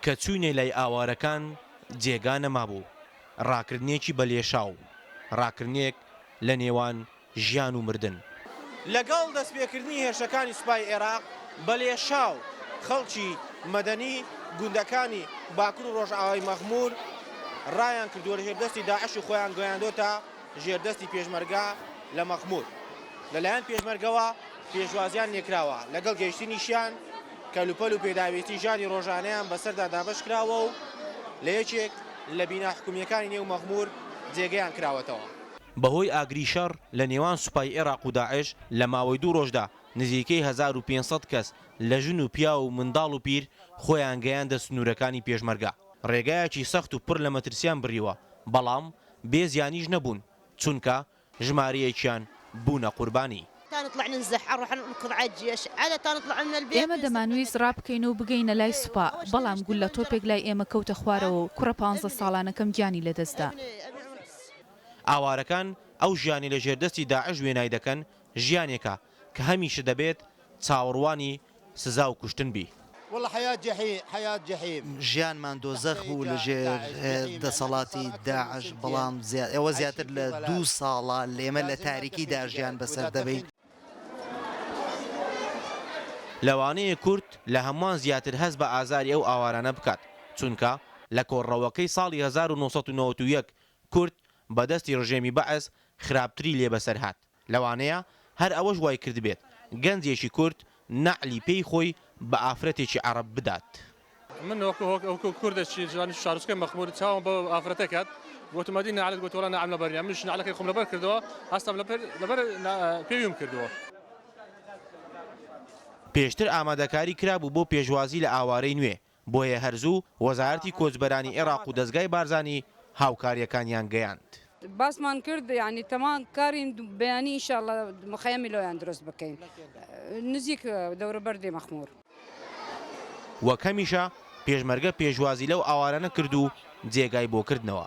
کە چووینە لای ئاوارەکان جێگا نەمابوو، ڕاکردنێکی بە لێشاو، ڕاکردنێک لە نێوان ژیان و مردن. لەگەڵ دەستپێکردنی هێرشەکانی سوپای ئێراق بە لێشاو خەڵکی مەدەنی گوندەکانی باکور و ڕۆژئاوای مەخمور ڕایان کردووە لە ژێر دەستی داعش و خۆیان گەیاندۆتە ژێر دەستی پێشمەرگە لە مەخمور لەلایەن پێشمەرگەوە پێشوازیان لێکراوە لەگەڵ گەیشتنیشیان کەلوپەل و پێداویستی ژیانی ڕۆژانەیان بەسەردا دابەشکراوە و لە یەکێک لە بینا حکومییەکانی نێو مەخمور جێگەیان کراوەتەوە. بەهۆی ئاگری شەڕ لە نێوان سوپای ئێراق و داعش لە ماوەی دوو ڕۆژدا نزیکەی 1500 کەس لە ژن و پیاو و منداڵ و پیر خۆیان گەیاندە سنوورەکانی پێشمەرگە. ڕێگایەکی سەخت و پڕ لە مەترسیان بڕیوە، بەڵام بێ زیانیش نەبوون، چونکە ژمارەیەکیان بوونە قوربانی. ئێمە دەمانویست ڕابکەین و بگەینە لای سوپا، بەڵام گوللە تۆپێک لای ئێمە کەوتە خوارەوە و کوڕە پانزە ساڵانەکەم گیانی لەدەستدا. ئاوارەکان ئەو ژیانەی لە ژێر دەستی داعش وێنای دەکەن، ژیانێکە کە هەمیشە دەبێت چاوەڕوانی سزا و کوشتن بی. ژیانمان دۆزەخ بوو لە ژێر دەسەڵاتی داعش، بەڵام ئەوە زیاتر لە دوو ساڵە ئێمە لە تاریکیدا ژیان بەسەر دەبەین. لەوانەیە کورد لە هەمووان زیاتر هەست بە ئازاری ئەو ئاوارانە بکات، چونکە لە کۆڕڕەوەکەی ساڵی 1991 کورد بە دەستی ڕژێمی بەعس خراپتری لێ بەسەر هات. لەوانەیە هەر ئەوەش وای کردبێت گەنجێکی کورد نەعلی پێی خۆی بە ئافرەتێکی عەڕەب بدات. من وەکو وەکو کوردێکی دانیشتووی شارۆچکەی مەخموور چاوم بەو ئافرەتە کەت، گوتم ئەدی نەعلت گوتی وەڵا نەعلم لەبەر نییە، منیش نەعلەکەی خۆم لەبەر کردەوە، هەستام لەبەر لەبەر پێویم کردووە. پێشتر ئامادەکاری کرابوو بۆ پێشوازی لە ئاوارەی نوێ، بۆیە هەر زوو وەزارەتی کۆچبەرانی عێراق و دەزگای بارزانی هاوکارییەکانیان گەیاند. باسمان کرد یانی تەمان کارین بەیانی ان شاء اللە مخەیەمی لۆیان دروست بکەین نزیک دەوروبەردی مەخمور. وەک هەمیشە پێشمەرگە پێشوازی لەو ئاوارانە کرد و جێگای بۆ کردنەوە.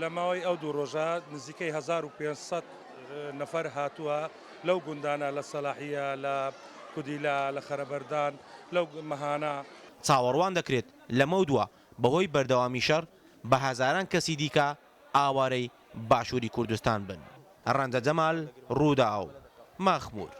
لە ماوەی ئەو دوو ڕۆژە نزیکەی 1500 نەفەر هاتووە لەو گوندانە لە سەلاحیە، لە کودیلە، لە خەرەبەردان، لەو مەهانە. چاوەڕوان دەکرێت لەمەودوا بەهۆی بەردەوامی شەڕ بە هەزاران کەسی دیکە ئاوارەی باشووری کوردستان بن. ڕەنجە جەمال، رووداو، مەخموور.